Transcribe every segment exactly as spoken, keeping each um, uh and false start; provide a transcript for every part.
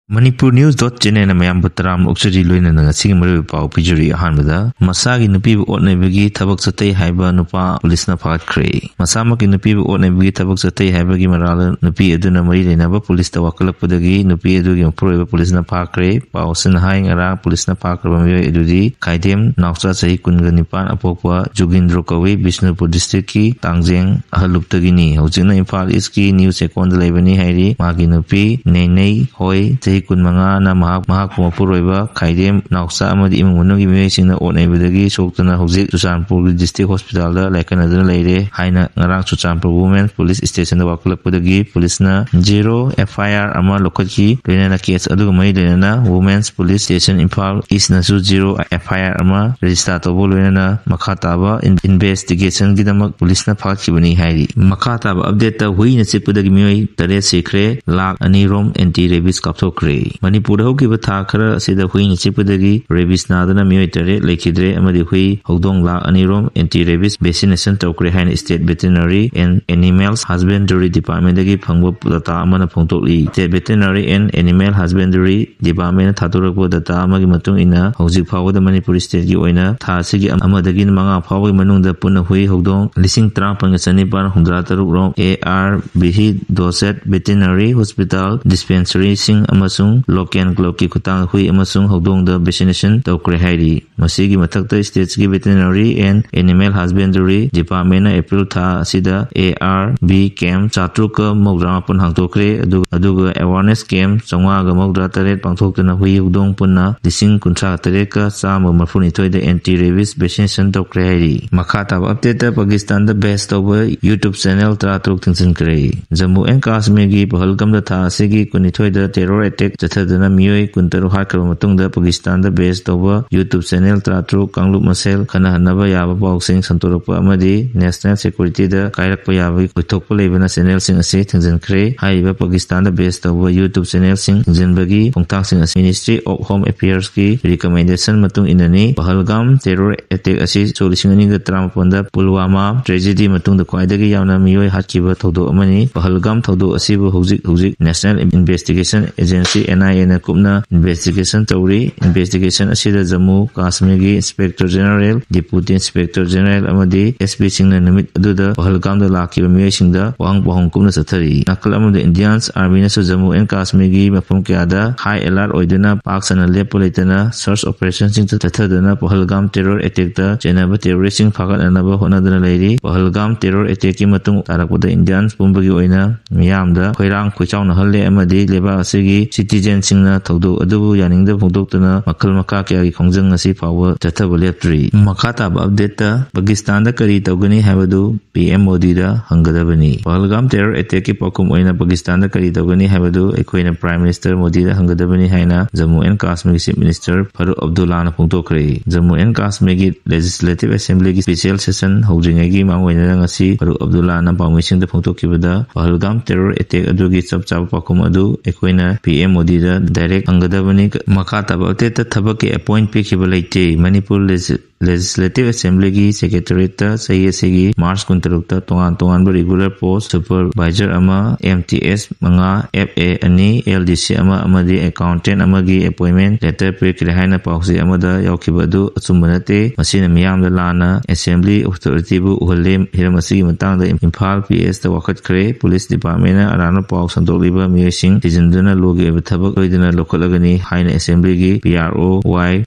Manipur News dot channelꯅ ꯃꯌꯥꯝꯕꯨ ꯇꯔꯥꯝꯅ ꯑꯣꯛꯆꯔꯤ, ꯂꯣꯏꯅꯅ ꯉꯁꯤꯒꯤ ꯃꯔꯨꯑꯣꯏꯕ ꯄꯥꯎ ꯄꯤꯖꯔꯤ꯫ ꯑꯍꯥꯟꯕꯗ, ꯃꯁꯥꯒꯤ ꯅꯨꯄꯤꯕꯨ ꯑꯣꯠ ꯅꯩꯕꯒꯤ ꯊꯕꯛ ꯆꯠꯊꯩ ꯍꯥꯏꯕ ꯅꯨꯄꯥ ꯄꯨꯂꯤꯁꯅ ꯐꯥꯒꯠꯈ꯭ꯔꯦ꯫ ꯃꯁꯥꯃꯛꯀꯤ ꯅꯨꯄꯤꯕꯨ ꯑꯣꯠ ꯅꯩꯕꯒꯤ ꯊꯕꯛ ꯆꯠꯊꯩ ꯍꯥꯏꯕꯒꯤ ꯃꯔꯥꯜꯗ ꯅꯨꯄꯤ ꯑꯗꯨꯅ ꯃꯔꯤ ꯂꯩꯅꯕ ꯄꯨꯂꯤꯁꯇ ꯋꯥꯀꯠꯂꯛꯄꯗꯒꯤ ꯅꯨꯄꯤ ꯑꯗꯨꯒꯤ ꯃꯄꯨꯔꯣꯏꯕ ꯄꯨꯂꯤꯁꯅ ꯐꯥꯈ꯭ꯔꯦ꯫ ꯄꯥꯎ ꯑꯁꯤꯅ ꯍꯥꯏ, ꯉꯔꯥꯡ ꯄꯨꯂꯤꯁꯅ ꯐꯥꯈ꯭ꯔꯕ ꯃꯤꯑꯣꯏ ꯑꯗꯨꯗꯤ ꯈꯥꯏꯗꯦꯝ ꯅꯥꯎꯆꯥ, ꯆꯍꯤ ꯀꯨꯟꯒ ꯅꯤꯄꯥꯟ, ꯑꯄꯣꯛꯄ ꯖꯨꯒꯤꯟꯗ꯭ꯔꯣ ꯀꯧꯏ, ꯕꯤꯁꯅꯨꯄꯨꯔ ꯗꯤꯁꯇ꯭ꯔꯤꯛꯀꯤ ꯇꯥꯡꯖꯦꯡ ꯑꯍꯜꯂꯨꯞꯇꯒꯤꯅꯤ꯫ ꯍꯧꯖꯤꯛꯅ ꯏꯝꯐꯥꯜ ꯏꯁꯀꯤ ꯅ꯭ꯌꯨ ꯆꯦꯛꯀꯣꯟꯗ ꯂꯩꯕꯅꯤ ꯍꯥꯏꯔꯤ꯫ ꯃꯥꯒꯤ ꯅꯨꯄꯤ ꯅꯦꯅꯩ ꯍꯣꯏ, ꯆꯍꯤ ꯀꯨꯟꯃꯉꯥꯅ ꯃꯍꯥꯛ, ꯃꯍꯥꯛꯄꯨ ꯃꯄꯨꯔꯣꯏꯕ ꯈꯥꯏꯗꯦꯝ ꯅꯥꯎꯆꯥ ꯑꯃꯗꯤ ꯏꯃꯨꯡ ꯃꯅꯨꯡꯒꯤ ꯃꯤꯑꯣꯏꯁꯤꯡꯅ ꯑꯣꯠꯅꯩꯕꯗꯒꯤ ꯁꯣꯛꯇꯨꯅ ꯍꯧꯖꯤꯛ ꯆꯨꯔꯆꯥꯟꯄꯨꯔꯒꯤ ꯗꯤꯁꯇ꯭ꯔꯤꯛ ꯍꯣꯁꯄꯤꯇꯥꯜꯗ ꯂꯥꯏꯀꯠꯅꯗꯨꯅ ꯂꯩꯔꯦ ꯍꯥꯏꯅ ꯉꯔꯥꯡ ꯆꯨꯔꯆꯥꯟꯄꯨꯔ ꯋꯨꯃꯦꯟ ꯄꯨꯂꯤꯁ ꯁ꯭ꯇꯦꯁꯟꯗ ꯋꯥꯀꯠꯂꯛꯄꯗꯒꯤ ꯄꯨꯂꯤꯁꯅ ꯖꯤꯔꯣ ꯑꯦꯐ ꯑꯥꯏ ꯑꯥꯔ ꯑꯃ ꯂꯧꯈꯠꯈꯤ꯫ ꯂꯣꯏꯅꯅ ꯀꯦꯁ ꯑꯗꯨꯒ ꯃꯔꯤ ꯂꯩꯅꯅ ꯋꯨꯃꯦꯟꯁ ꯄꯨꯂꯤꯁ ꯁ꯭ꯇꯦꯁꯟ ꯏꯝꯐꯥꯜ ꯏꯁꯅꯁꯨ ꯖꯤꯔꯣ ꯑꯦꯐ ꯑꯥꯏ ꯑꯥꯔ ꯑꯃ ꯔꯦꯖꯤꯁꯇꯥꯔ ꯇꯧꯕ ꯂꯣꯏꯅꯅ ꯃꯈꯥ ꯇꯥꯕ ꯏꯟ-, ꯏꯟꯚꯦꯁꯇꯤꯒꯦꯁꯟꯒꯤꯗꯃꯛ ꯄꯨꯂꯤꯁꯅ ꯐꯥꯈꯤꯕꯅꯤ ꯍꯥꯏꯔꯤ꯫ ꯃꯈꯥ ꯇꯥꯕ ꯑꯞꯗꯦꯠꯇ, ꯍꯨꯏꯅ ꯆꯤꯛꯄꯗꯒꯤ ꯃꯤꯑꯣꯏ ꯇꯔꯦꯠ ꯁꯤꯈ꯭ꯔꯦ, ꯂꯥꯈ ꯑꯅꯤ ꯔꯣꯝ ꯑꯦꯟꯇꯤ ꯔꯦꯕꯤꯁ ꯀꯥꯞꯊꯣꯛꯈ꯭ꯔꯦ꯫ ꯃꯅꯤꯄꯨꯔꯗ ꯍꯧꯈꯤꯕ ꯊꯥ ꯈꯔ ꯑꯁꯤꯗ ꯍꯨꯏꯅ ꯆꯤꯛꯄꯗꯒꯤ ꯔꯦꯕꯤꯁ ꯅꯥꯗꯨꯅ ꯃꯤꯑꯣꯏ ꯇꯔꯦꯠ ꯂꯩꯈꯤꯗ꯭ꯔꯦ ꯑꯃꯗꯤ ꯍꯨꯏ ꯍꯧꯗꯣꯡ ꯂꯥꯈ ꯑꯅꯤ ꯔꯣꯝ ꯑꯦꯟꯇꯤ ꯔꯦꯕꯤꯁ ꯚꯦꯛꯁꯤꯅꯦꯁꯟ ꯇꯧꯈ꯭ꯔꯦ ꯍꯥꯏꯅ State Veterinary and Animals Husbandry Departmentꯗꯒꯤ ꯐꯪꯕ ꯗꯇꯥ ꯑꯃꯅ ꯐꯣꯡꯗꯣꯛꯂꯤ꯫ State Veterinary and Animal Husbandry Departmentꯅ ꯊꯥꯗꯣꯔꯛꯄ ꯗꯇꯥ ꯑꯃꯒꯤ ꯃꯇꯨꯡ ꯏꯟꯅ, ꯍꯧꯖꯤꯛ ꯐꯥꯎꯕꯗ ꯃꯅꯤꯄꯨꯔ stateꯀꯤ ꯑꯣꯏꯅ ꯊꯥ ꯑꯁꯤꯒꯤ ꯑꯃꯗꯒꯤ ꯃꯉꯥ ꯐꯥꯎꯕꯒꯤ ꯃꯅꯨꯡꯗ ꯄꯨꯟꯅ ꯍꯨꯏ ꯍꯧꯗꯣꯡ ꯂꯤꯁꯤꯡ ꯇꯔꯥꯃꯥꯄꯟꯒ ꯆꯅꯤꯄꯥꯟ ꯍꯨꯝꯗ꯭ꯔꯥ ꯇꯔꯨꯛ ꯔꯣꯝ ꯑꯦ ꯑꯥꯔ ꯚꯤꯍꯤ ꯗꯣꯁꯦꯠ ꯚꯦꯇꯤꯅꯔꯤ ꯍꯣꯁꯄꯤꯇꯥꯜ, ꯗꯤꯁꯄꯦꯟꯁꯔꯤꯁꯤꯡ ꯑꯃꯁꯨꯡ ꯂꯣꯀꯦꯜ ꯀ꯭ꯂꯕꯀꯤ ꯈꯨꯠꯊꯥꯡꯗ ꯍꯨꯏ ꯑꯃꯁꯨꯡ ꯍꯧꯗꯣꯡꯗ ꯚꯦꯛꯁꯤꯅꯦꯁꯟ ꯇꯧꯈ꯭ꯔꯦ ꯍꯥꯏꯔꯤ꯫ ꯃꯁꯤꯒꯤ ꯃꯊꯛꯇ, stateꯀꯤ Veterinary and Animal Husbandry Departmentꯅ April ꯊꯥ ꯑꯁꯤꯗ ꯑꯦ ꯑꯥꯔ ꯚꯤ ꯀꯦꯝꯞ ꯆꯥꯇ꯭ꯔꯨꯛꯀ ꯃꯧꯗ꯭ꯔꯥ ꯃꯥꯄꯟ ꯍꯥꯡꯗꯣꯛꯈ꯭ꯔꯦ꯫ ꯑꯗꯨ-, ꯑꯗꯨꯒ ꯑꯦꯋꯥꯔꯅꯦꯁ ꯀꯦꯝꯞ ꯆꯥꯝꯃꯉꯥꯒ ꯃꯧꯗ꯭ꯔꯥ ꯇꯔꯦꯠ ꯄꯥꯡꯊꯣꯛꯇꯨꯅ ꯍꯨꯏ ꯍꯧꯗꯣꯡ ꯄꯨꯟꯅ ꯂꯤꯁꯤꯡ ꯀꯨꯟꯊ꯭ꯔꯥ ꯇꯔꯦꯠꯀ ꯆꯥꯝꯃꯒ ꯃꯔꯤꯐꯨꯅꯤꯊꯣꯏꯗ ꯑꯦꯟꯇꯤ ꯔꯦꯕꯤꯁ ꯚꯦꯛꯁꯤꯅꯦꯁꯟ ꯇꯧꯈ꯭ꯔꯦ ꯍꯥꯏꯔꯤ꯫ ꯃꯈꯥ ꯇꯥꯕ ꯑꯞꯗꯦꯠꯇ, ꯄꯥꯀꯤꯁꯇꯥꯟꯗ ꯕꯦꯁ ꯇꯧꯕ YouTube ꯆꯦꯅꯦꯜ ꯇꯔꯥꯇꯔꯨꯛ ꯊꯤꯡꯖꯤꯟꯈ꯭ꯔꯦ꯫ ꯖꯝꯃꯨ ꯑꯦꯟ ꯀꯥꯁꯃꯤꯔꯒꯤ ꯄꯍꯜꯒꯝꯗ ꯊꯥ ꯑꯁꯤꯒꯤ ꯀꯨꯟꯅꯤꯊꯣꯏꯗ ꯇꯦꯔꯣꯔ ꯑꯦꯇꯦꯛ ꯆꯠꯊꯗꯨꯅ ꯃꯤꯑꯣꯏ ꯀꯨꯟꯇꯔꯨꯛ ꯍꯥꯠꯈ꯭ꯔꯕ ꯃꯇꯨꯡꯗ, ꯄꯥꯀꯤꯁꯇꯥꯟꯗ ꯕꯦꯁ ꯇꯧꯕ YouTube ꯆꯦꯅꯦꯜ ꯇꯔꯥꯇꯔꯨꯛ ꯀꯥꯡꯂꯨꯞ ꯃꯁꯦꯜ ꯈꯠꯅꯍꯟꯅꯕ ꯌꯥꯕ ꯄꯥꯎꯁꯤꯡ ꯁꯟꯗꯣꯔꯛꯄ ꯑꯃꯗꯤ ꯅꯦꯁꯅꯦꯜ ꯁꯦꯀ꯭ꯌꯨꯔꯤꯇꯤꯗ ꯀꯥꯏꯔꯛꯄ ꯌꯥꯕꯒꯤ ꯑꯣꯏꯊꯣꯛꯄ ꯂꯩꯕꯅ ꯆꯦꯅꯦꯜꯁꯤꯡ ꯑꯁꯤ ꯊꯤꯡꯖꯤꯟꯈ꯭ꯔꯦ꯫ ꯍꯥꯏꯔꯤꯕ ꯄꯥꯀꯤꯁꯇꯥꯟꯗ ꯕꯦꯁ ꯇꯧꯕ YouTube ꯆꯦꯅꯦꯜꯁꯤꯡ ꯊꯤꯡꯖꯤꯟꯕꯒꯤ ꯈꯣꯡꯊꯥꯡꯁꯤꯡ ꯑꯁꯤ Ministry of Home Affairsꯀꯤ ꯔꯤꯀꯃꯦꯟꯗꯦꯁꯟ ꯃꯇꯨꯡ ꯏꯟꯅꯅꯤ꯫ ꯄꯍꯜꯒꯥꯝ ꯇꯦꯔꯣꯔ ꯑꯦꯇꯦꯛ ꯑꯁꯤ ꯁꯣꯛ ꯂꯤꯁꯤꯡ ꯑꯅꯤꯒ ꯇꯔꯥꯃꯥꯄꯟꯗ ꯄꯨꯜꯋꯥꯃꯥ ꯇ꯭ꯔꯦꯖꯦꯗꯤ ꯃꯇꯨꯡꯗ ꯈ꯭ꯋꯥꯏꯗꯒꯤ ꯌꯥꯝꯅ ꯃꯤꯑꯣꯏ ꯍꯥꯠꯈꯤꯕ ꯊꯧꯗꯣꯛ ꯑꯃꯅꯤ꯫ ꯄꯍꯜꯒꯥꯝ ꯊꯧꯗꯣꯛ ꯑꯁꯤꯕꯨ ꯍꯧꯖꯤꯛ ꯍꯧꯖꯤꯛ ꯅꯦꯁꯅꯦꯜ ꯏꯟꯚꯦꯁꯇꯤꯒꯦꯁꯟ ꯑꯦꯖꯦꯟꯁꯤ ꯑꯁꯤ N I A ꯅ ꯀꯨꯞꯅ investigation ꯇꯧꯔꯤ꯫ Investigation ꯑꯁꯤꯗ Jammu ꯀꯥꯁꯃꯤꯔꯒꯤ Inspector General, Deputy Inspector General ꯑꯃꯗꯤ S P ꯁꯤꯡꯅ ꯅꯨꯃꯤꯠ ꯑꯗꯨꯗ ꯄꯍꯜꯒꯥꯝꯗ ꯂꯥꯛꯈꯤꯕ ꯃꯤꯑꯣꯏꯁꯤꯡꯗ ꯋꯥꯍꯪ ꯄꯥꯎꯍꯪ ꯀꯨꯞꯅ ꯆꯠꯊꯔꯤ꯫ ꯅꯥꯀꯜ ꯑꯃꯗ Indian Army ꯅꯁꯨ ꯖꯝꯃꯨ and ꯀꯥꯁꯃꯤꯔꯒꯤ ꯃꯐꯝ ꯀꯌꯥꯗ high alert ꯑꯣꯏꯗꯨꯅ ꯄꯥꯛ ꯁꯟꯅ ꯂꯦꯞꯄ ꯂꯩꯇꯅ search operation ꯁꯤꯡ ꯆꯠꯊꯗꯨꯅ ꯄꯍꯜꯒꯥꯝ terror attack ꯇ ꯆꯦꯟꯅꯕ terrorist ꯁꯤꯡ ꯐꯥꯒꯠꯅꯅꯕ ꯍꯣꯠꯅꯗꯨꯅ ꯂꯩꯔꯤ꯫ ꯄꯍꯜꯒꯥꯝ terror attack ꯀꯤ ꯃꯇꯨꯡ ꯇꯥꯔꯛꯄꯗ Indians ꯄꯨꯝꯕꯒꯤ ꯑꯣꯏꯅ ꯃꯤꯌꯥꯝꯗ ꯈꯣꯏꯔꯥꯡ ꯈꯣꯏꯆꯥꯎꯅꯍꯜꯂꯦ ꯑꯃꯗꯤ ꯂꯩꯕꯥꯛ ꯑꯁꯤꯒꯤ citizen ꯁꯤꯡꯅ ꯊꯧꯗꯣꯛ ꯑꯗꯨꯕꯨ ꯌꯥꯅꯤꯡꯗꯕ ꯐꯣꯡꯗꯣꯛꯇꯨꯅ ꯃꯈꯜ ꯃꯈꯥ ꯀꯌꯥꯒꯤ ꯈꯣꯡꯖꯪ ꯑꯁꯤ ꯐꯥꯎꯕ ꯆꯠꯊꯕ ꯂꯦꯞꯇ꯭ꯔꯤ꯫ ꯃꯈꯥ ꯇꯥꯕ update ꯇ ꯄꯥꯀꯤꯁꯇꯥꯟꯗ ꯀꯔꯤ ꯇꯧꯒꯅꯤ ꯍꯥꯏꯕꯗꯨ P M ꯃꯣꯗꯤ ꯗ ꯍꯪꯒꯗꯕꯅꯤ꯫ ꯄꯍꯜꯒꯥꯝ terror attack ꯀꯤ ꯄꯥꯎꯈꯨꯝ ꯑꯣꯏꯅ ꯄꯥꯀꯤꯁꯇꯥꯟꯗ ꯀꯔꯤ ꯇꯧꯒꯅꯤ ꯍꯥꯏꯕꯗꯨ ꯑꯩꯈꯣꯏꯅ Prime Minister ꯃꯣꯗꯤ ꯗ ꯍꯪꯒꯗꯕꯅꯤ ꯍꯥꯏꯅ Jammu and ꯀꯥꯁꯃꯤꯔꯒꯤ Chief Minister Farooq ꯑꯕꯗꯨꯜꯂꯥꯅ ꯐꯣꯡꯗꯣꯛꯈ꯭ꯔꯦ꯫ Jammu and ꯀꯥꯁꯃꯤꯔꯒꯤ Legislative Assembly ꯒꯤ special session ꯍꯧꯗ꯭ꯔꯤꯉꯩꯒꯤ ꯃꯥꯡꯑꯣꯏꯅꯅ ꯉꯁꯤ ꯐꯥꯔꯨꯛ ꯑꯕꯗꯨꯜꯂꯥꯅ ꯄꯥꯎꯃꯤꯁꯤꯡꯗ ꯐꯣꯡꯗꯣꯛꯈꯤꯕꯗ ꯄꯍꯜꯒꯥꯝ terror attack ꯑꯗꯨꯒꯤ ꯆꯞ ꯆꯥꯕ ꯄꯥꯎꯈꯨꯝ ꯑꯗꯨ ꯑꯩꯈꯣꯏꯅ P M ꯃꯣꯗꯤ ꯗ direct ꯍꯪꯒꯗꯕꯅꯤ꯫ ꯃꯈꯥ ꯇꯥꯕ update ꯇ ꯊꯕꯛꯀꯤ appoint ꯄꯤꯈꯤꯕ ꯂꯩꯇꯦ꯫ ꯃꯅꯤꯄꯨꯔ Legis-, Legislative Assembly ꯒꯤ Secretariat ꯇ ꯆꯍꯤ ꯑꯁꯤꯒꯤ March ꯀꯨꯟꯇꯔꯨꯛꯇ ꯇꯣꯉꯥꯟ ꯇꯣꯉꯥꯟꯕ regular post, supervisor ꯑꯃ, M T S ꯃꯉꯥ, F A ꯑꯅꯤ, L D C ꯑꯃ ꯑꯃꯗꯤ accountant ꯑꯃꯒꯤ appointment letter ꯄꯤꯔꯛꯈꯤꯔꯦ ꯍꯥꯏꯅ ꯄꯥꯎꯆꯦ ꯑꯃꯗ ꯌꯥꯎꯈꯤꯕ ꯑꯗꯨ ꯑꯆꯨꯝꯕ ꯅꯠꯇꯦ꯫ ꯃꯁꯤꯅ ꯃꯤꯌꯥꯝꯗ ꯂꯥꯟꯅ Assembly authority ꯕꯨ ꯎꯍꯜꯂꯦ꯫ ꯍꯤꯔꯝ ꯑꯁꯤꯒꯤ ꯃꯇꯥꯡꯗ ꯏꯝꯐꯥꯜ P S ꯇ ꯋꯥꯀꯠꯈ꯭ꯔꯦ꯫ Police Department ꯅ ꯑꯔꯥꯟꯕ ꯄꯥꯎ ꯁꯟꯗꯣꯛꯂꯤꯕ ꯃꯤꯑꯣꯏꯁꯤꯡ ꯊꯤꯖꯤꯟꯗꯨꯅ law ꯒꯤ ꯑꯣꯏꯕ ꯊꯕꯛ ꯁꯣꯏꯗꯅ ꯂꯧꯈꯠꯂꯒꯅꯤ ꯍꯥꯏꯅ Assembly ꯒꯤ P R O Y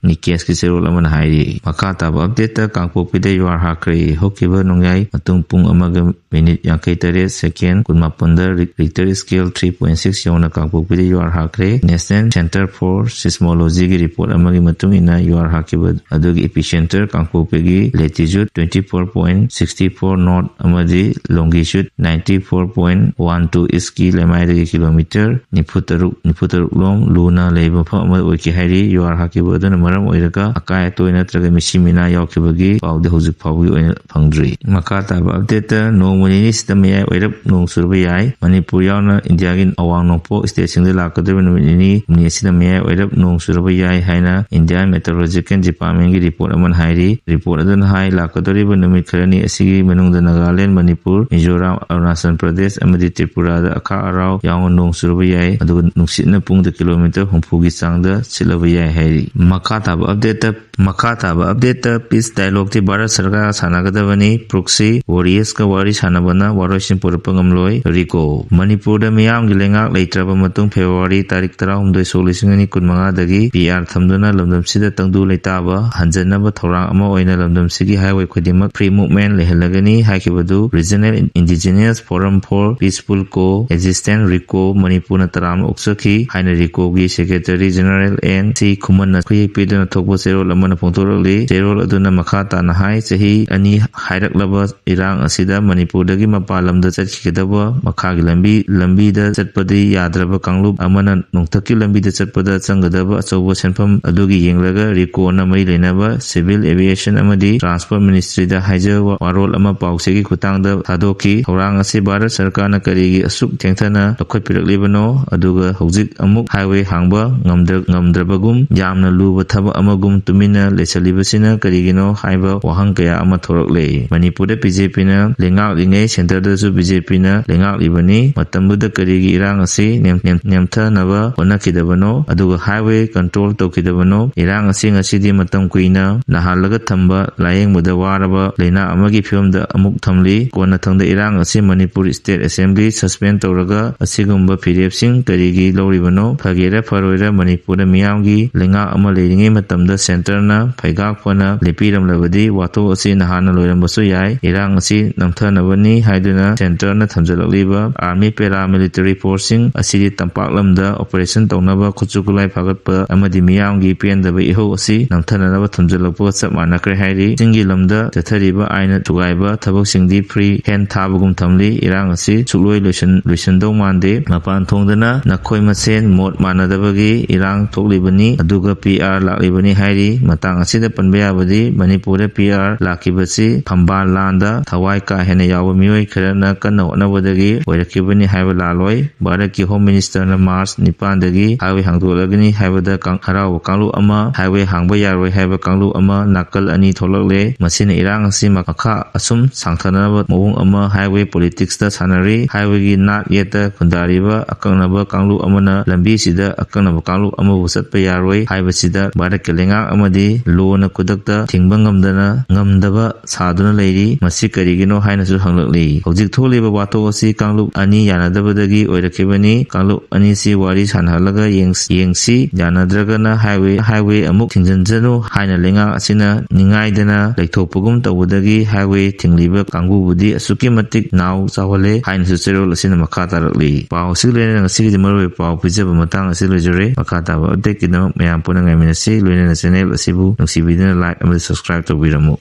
ꯅꯤꯀꯦꯁꯀꯤ ꯆꯦꯔꯣꯜ ꯑꯃꯅ ꯍꯥꯏꯔꯤ꯫ ꯃꯈꯥ ꯇꯥꯕ update ꯇ ꯀꯥꯡꯄꯣꯛꯄꯤꯗ ꯌꯨꯍꯥꯔ ꯍꯥꯈ꯭ꯔꯦ꯫ ꯍꯧꯈꯤꯕ ꯅꯣꯡꯌꯥꯏ ꯃꯇꯨꯡ ꯄꯨꯡ ꯑꯃꯒ minute ꯌꯥꯡꯈꯩ ꯇꯔꯦꯠ second ꯀꯨꯟꯃꯥꯄꯟꯗ Ri-, Richter scale three point six ꯌꯧꯅ ꯀꯥꯡꯄꯣꯛꯄꯤꯗ ꯌꯨꯍꯥꯔ ꯍꯥꯈ꯭ꯔꯦ꯫ National Center for Seismology ꯒꯤ report ꯑꯃꯒꯤ ꯃꯇꯨꯡ ꯏꯟꯅ ꯌꯨꯍꯥꯔ ꯍꯥꯈꯤꯕ ꯑꯗꯨꯒꯤ epicenter ꯀꯥꯡꯄꯣꯛꯄꯤꯒꯤ latitude twenty four point sixty four north ꯑꯃꯗꯤ longitude ninety four point one two east ꯀꯤ ꯂꯩꯃꯥꯏꯗꯒꯤ kilometre ꯅꯤꯐꯨ ꯇꯔꯨꯛ, ꯅꯤꯐꯨ ꯇꯔꯨꯛ ꯂꯣꯝ ꯂꯨꯅ ꯂꯩꯕ ꯃꯐꯝ ꯑꯃ ꯑꯣꯏꯈꯤ ꯍꯥꯏꯔꯤ꯫ ꯌꯨꯍꯥꯔ ꯍꯥꯈꯤꯕ ꯑꯗꯨꯅ ꯃꯔꯝ ꯑꯣꯏꯔꯒ ꯑꯀꯥꯏ ꯑꯇꯣꯏ ꯅꯠꯇ꯭ꯔꯒ ꯃꯤꯁꯤ ꯃꯤꯅꯥ ꯌꯥꯎꯈꯤꯕꯒꯤ ꯄꯥꯎꯗꯤ ꯍꯧꯖꯤꯛ ꯐꯥꯎꯕꯒꯤ ꯑꯣꯏꯅ ꯐꯪꯗ꯭ꯔꯤ꯫ ꯃꯈꯥ ꯇꯥꯕ update ꯇ ꯅꯣꯡꯃ ꯅꯤꯅꯤ ꯁꯤꯗ ꯃꯌꯥꯏ ꯑꯣꯏꯔꯞ ꯅꯣꯡ ꯆꯨꯔꯕ ꯌꯥꯏ꯫ ꯃꯅꯤꯄꯨꯔ ꯌꯥꯎꯅ ꯏꯟꯗꯤꯌꯥꯒꯤ ꯑꯋꯥꯡ ꯅꯣꯡꯄꯣꯛ state ꯁꯤꯡꯗ ꯂꯥꯛꯀꯗꯧꯔꯤꯕ ꯅꯨꯃꯤꯠ ꯅꯤꯅꯤ ꯍꯨꯝꯅꯤ ꯑꯁꯤꯗ ꯃꯌꯥꯏ ꯑꯣꯏꯔꯞ ꯅꯣꯡ ꯆꯨꯔꯕ ꯌꯥꯏ ꯍꯥꯏꯅ Indian Meteorological Department ꯒꯤ report ꯑꯃꯅ ꯍꯥꯏꯔꯤ꯫ Report ꯑꯗꯨꯅ ꯍꯥꯏ, ꯂꯥꯛꯀꯗꯧꯔꯤꯕ ꯅꯨꯃꯤꯠ ꯈꯔꯅꯤ ꯑꯁꯤꯒꯤ ꯃꯅꯨꯡꯗ ꯅꯥꯒꯥꯂꯦꯟ, ꯃꯅꯤꯄꯨꯔ, ꯃꯤꯖꯣꯔꯥꯝ, ꯑꯔꯨꯅꯥꯆꯜ ꯄ꯭ꯔꯗꯦꯁ ꯑꯃꯗꯤ ꯇ꯭ꯔꯤꯄꯨꯔꯥꯗ ꯑꯈꯥꯛ ꯑꯔꯥꯎ ꯌꯥꯎꯅ ꯅꯣꯡ ꯆꯨꯔꯕ ꯌꯥꯏ꯫ ꯑꯗꯨꯒ ꯅꯨꯡꯁꯤꯠ ꯄꯨꯡꯗ ꯀꯤꯂꯣꯃꯤꯇꯔ ꯍꯨꯝꯐꯨꯒꯤ ꯆꯥꯡꯗ ꯁꯤꯠꯂꯕ ꯌꯥꯏ ꯍꯥꯏꯔꯤ꯫ ꯃꯈꯥ ꯇꯥꯕ ꯑꯞꯗꯦꯠꯇ ꯃꯈꯥ ꯇꯥꯕ ꯑꯞꯗꯦꯠꯇ ꯄꯤꯁ ꯗꯥꯏꯂꯣꯒꯇꯤ ꯚꯥꯔꯠ ꯁꯔꯀꯥꯔꯒ ꯁꯥꯟꯅꯒꯗꯕꯅꯤ꯫ ꯄ꯭ꯔꯣꯛꯁꯤ ꯋꯥꯔꯤꯌꯔꯁꯀ ꯋꯥꯔꯤ ꯁꯥꯟꯅꯕꯅ ꯋꯥꯔꯣꯏꯁꯤꯟ ꯄꯨꯔꯛꯄ ꯉꯝꯂꯣꯏ꯫ ꯔꯤꯀꯣ꯫ ꯃꯅꯤꯄꯨꯔꯗ ꯃꯤꯌꯥꯝꯒꯤ ꯂꯩꯉꯥꯛ ꯂꯩꯇ꯭ꯔꯕ ꯃꯇꯨꯡ ꯐꯦꯕ꯭ꯔꯨꯋꯥꯔꯤ ꯇꯥꯔꯤꯛ ꯇꯔꯥꯍꯨꯝꯗꯣꯏ, ꯁꯣꯛ ꯂꯤꯁꯤꯡ ꯑꯅꯤ ꯀꯨꯟꯃꯉꯥꯗꯒꯤ ꯄꯤ ꯑꯥꯔ ꯊꯝꯗꯨꯅ ꯂꯝꯗꯝꯁꯤꯗ ꯇꯪꯗꯨ ꯂꯩꯇꯥꯕ ꯍꯟꯖꯤꯟꯅꯕ ꯊꯧꯔꯥꯡ ꯑꯃ ꯑꯣꯏꯅ ꯂꯝꯗꯝꯁꯤꯒꯤ ꯍꯥꯏꯋꯦ ꯈꯨꯗꯤꯡꯃꯛ ꯐ꯭ꯔꯤ ꯃꯨꯚꯃꯦꯟ ꯂꯩꯍꯜꯂꯒꯅꯤ ꯍꯥꯏꯈꯤꯕꯗꯨ regional indigenous forum for peaceful coexistence, ꯔꯤꯀꯣ, ꯃꯅꯤꯄꯨꯔꯅ ꯇꯔꯥꯝꯅ ꯑꯣꯛꯆꯈꯤ ꯍꯥꯏꯅ ꯔꯤꯀꯣꯒꯤ ꯁꯦꯀ꯭ꯔꯦꯇꯔꯤ ꯖꯦꯅꯔꯦꯜ ꯑꯦꯟ ꯁꯤ ꯈꯨꯃꯟꯅ ꯈꯨꯌꯦꯛ ꯄꯤꯗꯨꯅ ꯊꯣꯛꯄ ꯆꯦꯔꯣꯜ ꯑꯃꯅ ꯐꯣꯡꯗꯣꯔꯛꯂꯤ꯫ ꯆꯦꯔꯣꯜ ꯑꯗꯨꯅ ꯃꯈꯥ ꯇꯥꯅ ꯍꯥꯏ, ꯆꯍꯤ ꯑꯅꯤ ꯍꯥꯏꯔꯛꯂꯕ ꯏꯔꯥꯡ ꯑꯁꯤꯗ ꯃꯅꯤꯄꯨꯔꯗꯒꯤ ꯃꯄꯥꯟ ꯂꯝꯗ ꯆꯠꯈꯤꯒꯗꯕ ꯃꯈꯥꯒꯤ ꯂꯝꯕꯤ, ꯂꯝꯕꯤꯗ ꯆꯠꯄꯗꯤ ꯌꯥꯗ꯭ꯔꯕ ꯀꯥꯡꯂꯨꯞ ꯑꯃꯅ ꯅꯣꯡꯊꯛꯀꯤ ꯂꯝꯕꯤꯗ ꯆꯠꯄꯗ ꯆꯪꯒꯗꯕ ꯑꯆꯧꯕ ꯁꯦꯟꯐꯝ ꯑꯗꯨꯒꯤ ꯌꯦꯡꯂꯒ ꯔꯤꯀꯣꯅ ꯃꯔꯤ ꯂꯩꯅꯕ ꯁꯤꯚꯤꯜ ꯑꯦꯚꯤꯌꯦꯁꯟ ꯑꯃꯗꯤ ꯇ꯭ꯔꯥꯟꯁꯄꯣꯔꯠ ꯃꯤꯅꯤꯁꯇ꯭ꯔꯤꯗ ꯍꯥꯏꯖꯕ ꯋꯥꯔꯣꯜ ꯑꯃ ꯄꯥꯎꯆꯦꯒꯤ ꯈꯨꯠꯊꯥꯡꯗ ꯊꯥꯗꯣꯛꯈꯤ꯫ ꯊꯧꯔꯥꯡ ꯑꯁꯤ ꯚꯥꯔꯠ ꯁꯔꯀꯥꯔꯅ ꯀꯔꯤꯒꯤ ꯑꯁꯨꯛ ꯊꯦꯡꯊꯅ ꯂꯧꯈꯠꯄꯤꯔꯛꯂꯤꯕꯅꯣ? ꯑꯗꯨꯒ ꯍꯧꯖꯤꯛ ꯑꯃꯨꯛ ꯍꯥꯏꯋꯦ ꯍꯥꯡꯕ ꯉꯝꯗ꯭ꯔ-, ꯉꯝꯗ꯭ꯔꯕꯒꯨꯝ, ꯌꯥꯝꯅ ꯂꯨꯕ ꯊꯕꯛ ꯑꯃꯒꯨꯝ ꯇꯨꯃꯤꯟꯅ ꯂꯩꯁꯜꯂꯤꯕꯁꯤꯅ ꯀꯔꯤꯒꯤꯅꯣ ꯍꯥꯏꯕ ꯋꯥꯍꯪ ꯀꯌꯥ ꯑꯃ ꯊꯣꯔꯛꯂꯦ꯫ ꯃꯅꯤꯄꯨꯔꯗ ꯕꯤ ꯖꯦ ꯄꯤꯅ ꯂꯩꯉꯥꯛꯂꯤꯉꯩ ꯁꯦꯟꯇꯔꯗꯁꯨ ꯕꯤ ꯖꯦ ꯄꯤꯅ ꯂꯩꯉꯥꯛꯂꯤꯕꯅꯤ꯫ ꯃꯇꯝꯗꯨꯗ ꯀꯔꯤꯒꯤ ꯏꯔꯥꯡ ꯑꯁꯤ ꯅꯦꯝ-, ꯅꯦꯝ-, ꯅꯦꯝꯊꯅꯕ ꯍꯣꯠꯅꯈꯤꯗꯕꯅꯣ? ꯑꯗꯨꯒ ꯍꯥꯏꯋꯦ ꯀꯟꯇ꯭ꯔꯣꯜ ꯇꯧꯈꯤꯗꯕꯅꯣ? ꯏꯔꯥꯡ ꯑꯁꯤ ꯉꯁꯤꯗꯤ ꯃꯇꯝ ꯀꯨꯏꯅ ꯅꯥꯍꯜꯂꯒ ꯊꯝꯕ, ꯂꯥꯌꯦꯡꯕꯗ ꯋꯥꯔꯕ ꯂꯩꯅꯥ ꯑꯃꯒꯤ ꯐꯤꯕꯝꯗ ꯑꯃꯨꯛ ꯊꯝꯂꯤ꯫ ꯀꯣꯟꯅꯊꯪꯗ ꯏꯔꯥꯡ ꯑꯁꯤ ꯃꯅꯤꯄꯨꯔ ꯁ꯭ꯇꯦꯠ ꯑꯦꯁꯦꯝꯕ꯭ꯂꯤ ꯁꯁꯄꯦꯟ ꯇꯧꯔꯒ ꯑꯁꯤꯒꯨꯝꯕ ꯐꯤꯔꯦꯞꯁꯤꯡ ꯀꯔꯤꯒꯤ ꯂꯧꯔꯤꯕꯅꯣ? ꯐꯒꯦꯔꯥ ꯐꯔꯣꯏꯔꯥ, ꯃꯅꯤꯄꯨꯔꯗ ꯃꯤꯌꯥꯝꯒꯤ ꯂꯩꯉꯥꯛ ꯑꯃ ꯂꯩꯔꯤꯉꯩ ꯃꯇꯝꯗ ꯁꯦꯟꯇꯔꯅ ꯐꯩꯒꯥꯛ ꯐꯅ ꯂꯦꯞꯄꯤꯔꯝꯂꯕꯗꯤ ꯋꯥꯊꯣꯛ ꯑꯁꯤ ꯅꯍꯥꯟꯅ ꯂꯣꯏꯔꯝꯕꯁꯨ ꯌꯥꯏ꯫ ꯏꯔꯥꯡ ꯑꯁꯤ ꯅꯝꯊꯅꯕꯅꯤ ꯍꯥꯏꯗꯨꯅ ꯁꯦꯟꯇꯔꯅ ꯊꯝꯖꯤꯜꯂꯛꯂꯤꯕ ꯑꯥꯔꯃꯤ ꯄꯦꯔꯥꯃꯤꯂꯤꯇꯔꯤ ꯐꯣꯔꯁꯁꯤꯡ ꯑꯁꯤꯗꯤ ꯇꯝꯄꯥꯛ ꯂꯝꯗ ꯑꯣꯄꯔꯦꯁꯟ ꯇꯧꯅꯕ ꯈꯨꯠꯁꯨ ꯈꯨꯠꯂꯥꯏ ꯐꯥꯒꯠꯄ ꯑꯃꯗꯤ ꯃꯤꯌꯥꯝꯒꯤ ꯄꯦꯟꯗꯕ ꯏꯍꯧ ꯑꯁꯤ ꯅꯝꯊꯅꯅꯕ ꯊꯝꯖꯤꯜꯂꯛꯄꯒ ꯆꯞ ꯃꯥꯟꯅꯈ꯭ꯔꯦ ꯍꯥꯏꯔꯤ꯫ ꯆꯤꯡꯒꯤ ꯂꯝꯗ ꯆꯠꯊꯔꯤꯕ ꯑꯥꯏꯟ ꯊꯨꯒꯥꯏꯕ ꯊꯕꯛꯁꯤꯡꯗꯤ ꯐ꯭ꯔꯤ ꯍꯦꯟ ꯊꯥꯕꯒꯨꯝ ꯊꯝꯂꯤ꯫ ꯏꯔꯥꯡ ꯑꯁꯤ ꯁꯨꯛꯂꯣꯏ ꯂꯣꯏꯁꯤꯟ-, ꯂꯣꯏꯁꯤꯟꯗꯧ ꯃꯥꯟꯗꯦ꯫ ꯃꯄꯥꯟ ꯊꯣꯡꯗꯅ ꯅꯈꯣꯏ ꯃꯁꯦꯟ ꯃꯣꯠ ꯃꯥꯟꯅꯗꯕꯒꯤ ꯏꯔꯥꯡ ꯊꯣꯛꯂꯤꯕꯅꯤ, ꯑꯗꯨꯒ ꯄꯤ ꯑꯥꯔ ꯂꯥꯛꯂꯤꯕꯅꯤ ꯍꯥꯏꯔꯤ꯫ ꯃꯇꯥꯡ ꯑꯁꯤꯗ ꯄꯟꯕ ꯌꯥꯕꯗꯤ ꯃꯅꯤꯄꯨꯔꯗ ꯄꯤ ꯑꯥꯔ ꯂꯥꯛꯈꯤꯕꯁꯤ ꯐꯝꯕꯥꯜ ꯂꯥꯟꯗ ꯊꯋꯥꯏ ꯀꯥ ꯍꯦꯟꯅ ꯌꯥꯎꯕ ꯃꯤꯑꯣꯏ ꯈꯔꯅ ꯀꯟꯅ ꯍꯣꯠꯅꯕꯗꯒꯤ ꯑꯣꯏꯔꯛꯈꯤꯕꯅꯤ ꯍꯥꯏꯕ ꯂꯥꯜꯂꯣꯏ꯫ ꯚꯥꯔꯠꯀꯤ ꯍꯣꯝ ꯃꯤꯅꯤꯁꯇꯔꯅ ꯃꯥꯔꯆ ꯅꯤꯄꯥꯟꯗꯒꯤ ꯍꯥꯏꯋꯦ ꯍꯥꯡꯗꯣꯛꯂꯒꯅꯤ ꯍꯥꯏꯕꯗ ꯀꯥꯡ-, ꯍꯔꯥꯎꯕ ꯀꯥꯡꯂꯨꯞ ꯑꯃ, ꯍꯥꯏꯋꯦ ꯍꯥꯡꯕ ꯌꯥꯔꯣꯏ ꯍꯥꯏꯕ ꯀꯥꯡꯂꯨꯞ ꯑꯃ, ꯅꯥꯀꯜ ꯑꯅꯤ ꯊꯣꯛꯂꯛꯂꯦ꯫ ꯃꯁꯤꯅ ꯏꯔꯥꯡ ꯑꯁꯤ ꯃꯈꯥ ꯑꯁꯨꯝ ꯁꯥꯡꯊꯅꯕ ꯃꯑꯣꯡ ꯑꯃ ꯍꯥꯏꯋꯦ ꯄꯣꯂꯤꯇꯤꯛꯁꯇ ꯁꯥꯟꯅꯔꯤ꯫ ꯍꯥꯏꯋꯦꯒꯤ ꯅꯥꯠ ꯌꯦꯠꯇ ꯈꯨꯟꯗꯥꯔꯤꯕ ꯑꯀꯛꯅꯕ ꯀꯥꯡꯂꯨꯞ ꯑꯃꯅ ꯂꯝꯕꯤꯁꯤꯗ ꯑꯀꯛꯅꯕ ꯀꯥꯡꯂꯨꯞ ꯑꯃꯕꯨ ꯆꯠꯄ ꯌꯥꯔꯣꯏ ꯍꯥꯏꯕꯁꯤꯗ ꯚꯥꯔꯠꯀꯤ ꯂꯩꯉꯥꯛ ꯑꯃꯗꯤ ꯂꯣꯅ ꯈꯨꯗꯛꯇ ꯊꯤꯡꯕ ꯉꯝꯗꯅ, ꯉꯝꯗꯕ ꯁꯥꯗꯨꯅ ꯂꯩꯔꯤ꯫ ꯃꯁꯤ ꯀꯔꯤꯒꯤꯅꯣ ꯍꯥꯏꯅꯁꯨ ꯍꯪꯂꯛꯂꯤ꯫ ꯍꯧꯖꯤꯛ ꯊꯣꯛꯂꯤꯕ ꯋꯥꯊꯣꯛ ꯑꯁꯤ ꯀꯥꯡꯂꯨꯞ ꯑꯅꯤ ꯌꯥꯅꯗꯕꯗꯒꯤ ꯑꯣꯏꯔꯛꯈꯤꯕꯅꯤ꯫ ꯀꯥꯡꯂꯨꯞ ꯑꯅꯤꯁꯤ ꯋꯥꯔꯤ ꯁꯥꯟꯅꯍꯜꯂꯒ ꯌꯦꯡ-, ꯌꯦꯡꯁꯤ, ꯌꯥꯅꯗ꯭ꯔꯒꯅ highway, highway ꯑꯃꯨꯛ ꯊꯤꯡꯖꯤꯟꯖꯅꯨ ꯍꯥꯏꯅ ꯂꯩꯉꯥꯛ ꯑꯁꯤꯅ ꯅꯤꯡꯉꯥꯏꯗꯅ ꯂꯩꯊꯣꯛꯄꯒꯨꯝ ꯇꯧꯕꯗꯒꯤ highway ꯊꯤꯡꯂꯤꯕ ꯀꯥꯡꯕꯨꯕꯨꯗꯤ ꯑꯁꯨꯛꯀꯤ ꯃꯇꯤꯛ ꯅꯥꯎ ꯆꯥꯎꯍꯜꯂꯦ ꯍꯥꯏꯅꯁꯨ ꯆꯦꯔꯣꯜ ꯑꯁꯤꯅ ꯃꯈꯥ ꯇꯥꯔꯛꯂꯤ꯫ ꯄꯥꯎ ꯑꯁꯤꯒ ꯂꯣꯏꯅꯅ ꯉꯁꯤꯒꯤꯗꯤ ꯃꯔꯨꯑꯣꯏꯕ ꯄꯥꯎ ꯄꯤꯖꯕ ꯃꯇꯥꯡ ꯑꯁꯤ ꯂꯣꯏꯖꯔꯦ꯫ ꯃꯈꯥ ꯇꯥꯕ update ꯀꯤꯗꯃꯛ ꯃꯌꯥꯝ ꯄꯨꯟꯅ ꯉꯥꯏꯃꯤꯟꯅꯁꯤ꯫ ꯂꯣꯏꯅꯅ channel ꯑꯁꯤꯕꯨ ꯅꯨꯡꯁꯤꯕꯤꯗꯨꯅ like ꯑꯃꯗꯤ subscribe ꯇꯧꯕꯤꯔꯝꯃꯨ꯫